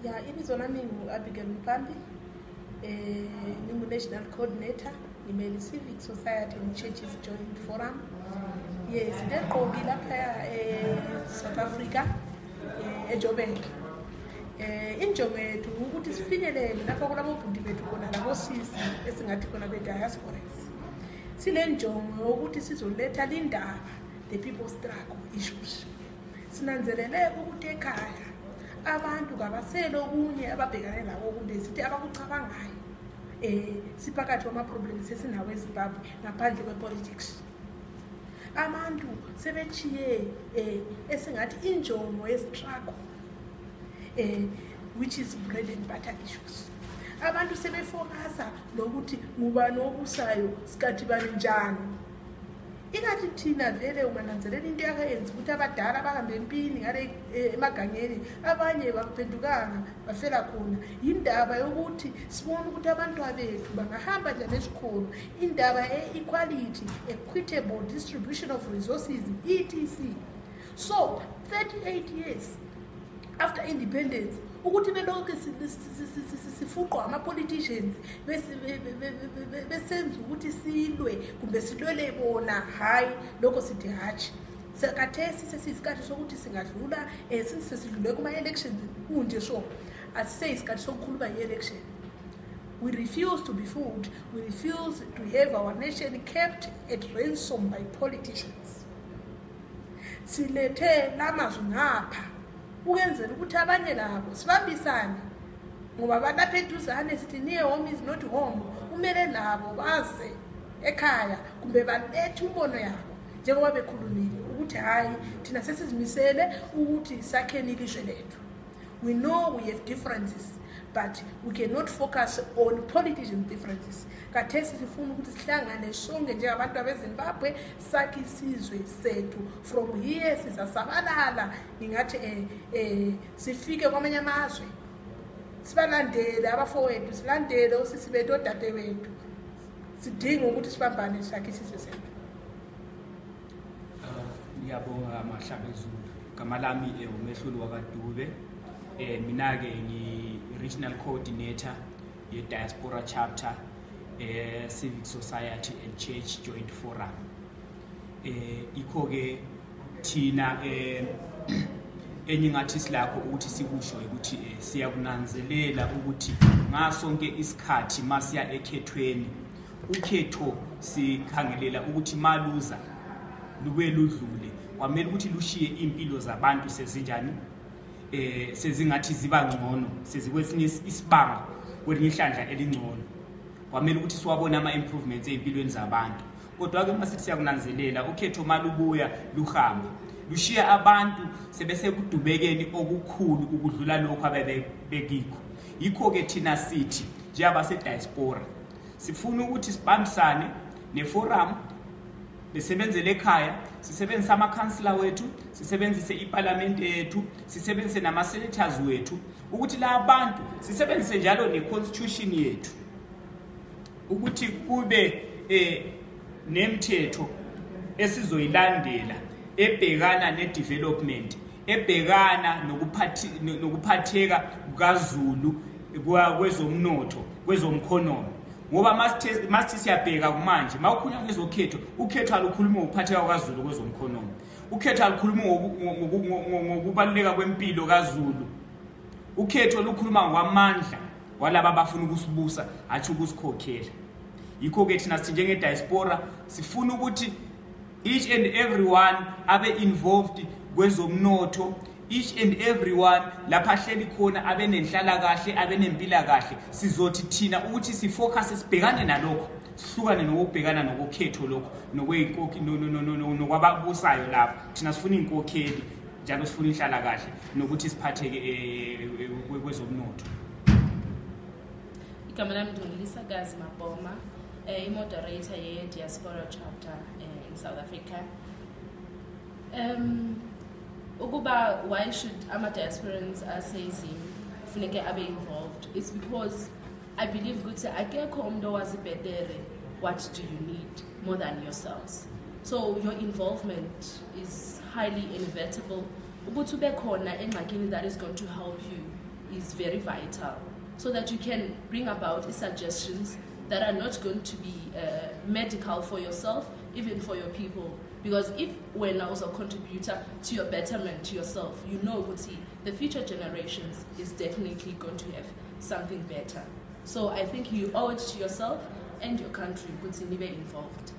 Yeah, ibizo lami ngu-Abigail Mpambi, ningu-National Coordinator, ngimele Civic Society and Churches Joint Forum. Yes, ndeqobi lapha South Africa, eJoburg. Injongo yethu ukuthi sifinyelele lapha kulabo bhuti bethu khona labo sisi esingathi khona be-diasporas. Sile njongo ukuthi sizoletha indaba, the people struggle issues. Sinanzelele ukuthi ekhaya abantu kabaselo okunye ababhekane nabo kunde sithi abakucabangayo siphakathi kwama-problems esinawo eZimbabwe ngaphandle kwe-politics. Abantu sebechiye esingathi injongo yestruggle which is bread and butter issues. Abantu sebefokasa nokuthi ngubani obusayo sikhathi bani njani. Ingathi thina vele ungananzelela into yakayenza ukuthi abadala bahambe empini ngale emagangeni abanye baphendukanga bafela khona. Indaba yokuthi sibone ukuthi abantu abethu bangahamba njani esikolo, indaba equality, equitable distribution of resources, etc. So 38 years after independence, ukuthi belonke sifuqwa ama-politicians besenza ukuthi silwe kumbe silwele bona hayi lokho sithi hatshi. Sekathesi sesiyisikhathi sokuthi singadlula sesidlule kuma-elections kunje so asiseyisikhathi sokukhuluma i-election. We refuse to be fooled. We refuse to have our nation kept at ransom by politicians. Silethe lamazwi ngapha ukenzela ukuthi abanye labo sibambisane ngoba balapha eduzane sithi near home is not home. Kumele labo baze ekhaya kumbe balethe umbono yabo njengoba bekhulumile ukuthi hayi thina sesizimisele ukuthi sakheni ilizwe lethu. We know we have differences, but we cannot focus on politician differences. Kathesi sifuna ukuthi sihlangane sonke njengabantu abeZimbabwe sakhe isizwe sethu from here sisasabalala ningathi sifike kwamanye amazwe sibalandele abafowethu silandele osisi bethu odade bethu sidinga ukuthi sibambane sakhe isizwe sethu. Ngiyabonga Mahlaba Zulu. Igama lami uMehluli wakwaDube. Mina ke ngi-Regional Coordinator ye-Diaspora Chapter Civic Society and Church Joint Forum. Ikho ke thina engingathi silakho ukuthi sikusho ukuthi siyakunanzelela ukuthi ngasonke isikhathi masiya ekhethweni ukhetho sikhangelela ukuthi maluza lube ludlule kwamele ukuthi lushiye impilo zabantu sezinjani sezingathi ziba ngcono sezikwesinye isibanga kwelinye ihlandla elingcono kwamele ukuthi siwabone ama-improvements ey'mpilweni zabantu. Kodwa-ke masithi siyakunanzelela ukhetho malubuya luhamba lushiya abantu sebesekudubekeni okukhulu ukudlula lokhu abebekikho. Yikho-ke thina sithi njengabase-diaspora sifuna ukuthi sibambisane neforum besebenzele ekhaya, sisebenzise amakhansila wethu, sisebenzise iparlament yethu, sisebenzise nama-senators wethu ukuthi la abantu sisebenzise njalo ne-constitution yethu ukuthi kube nemithetho esizoyilandela ebhekana ne-development, ebhekana nokuphatheka kukaZulu kwezomnotho, kwezomkhonomi. Ngoba masithi siyabheka kumanje mawukhulunywa ngezokhetho ukhetho alukhuluma ngokuphatheka kwaZulu kwezomkhonomi, ukhetho alukhuluma ngokubaluleka kwempilo kaZulu, ukhetho lukhuluma ngokwamandla walaba abafuna ukusibusa athi ukusikhokhela. Yikho-ke thina sithi njenge-diaspora sifuna ukuthi each and everyone abe involved kwezomnotho, each and everyone lapha ahleli khona abe nenhlala kahle, abe nempila kahle. Sizothi thina ukuthi sifocus sibhekane nalokho, sihlukane nokubhekana nokukhetho lokho nokweyinkokheli nokwababusayo lapha. Thina sifuna inkokheli njalo sifuna inhlala kahle nokuthi siphatheke kwezomnotho. Igama lami ngiLisakazi Mabhoma, i-moderator ye-Diaspora Chapter in South Africa. Ukuba why should ama-diasporans aseyizini funeke abe involved? It's because I believe ukuthi akekho umuntu owazi bhetere what do you need more than yourselves. So your involvement is highly inevitable. Ukuthi ube khona engxakini that is going to help you is very vital, so that you can bring about suggestions that are not going to be medical for yourself, even for your people. Because if when I was a contributor to your betterment, to yourself, you know, the future generations is definitely going to have something better. So I think you owe it to yourself and your country to be involved.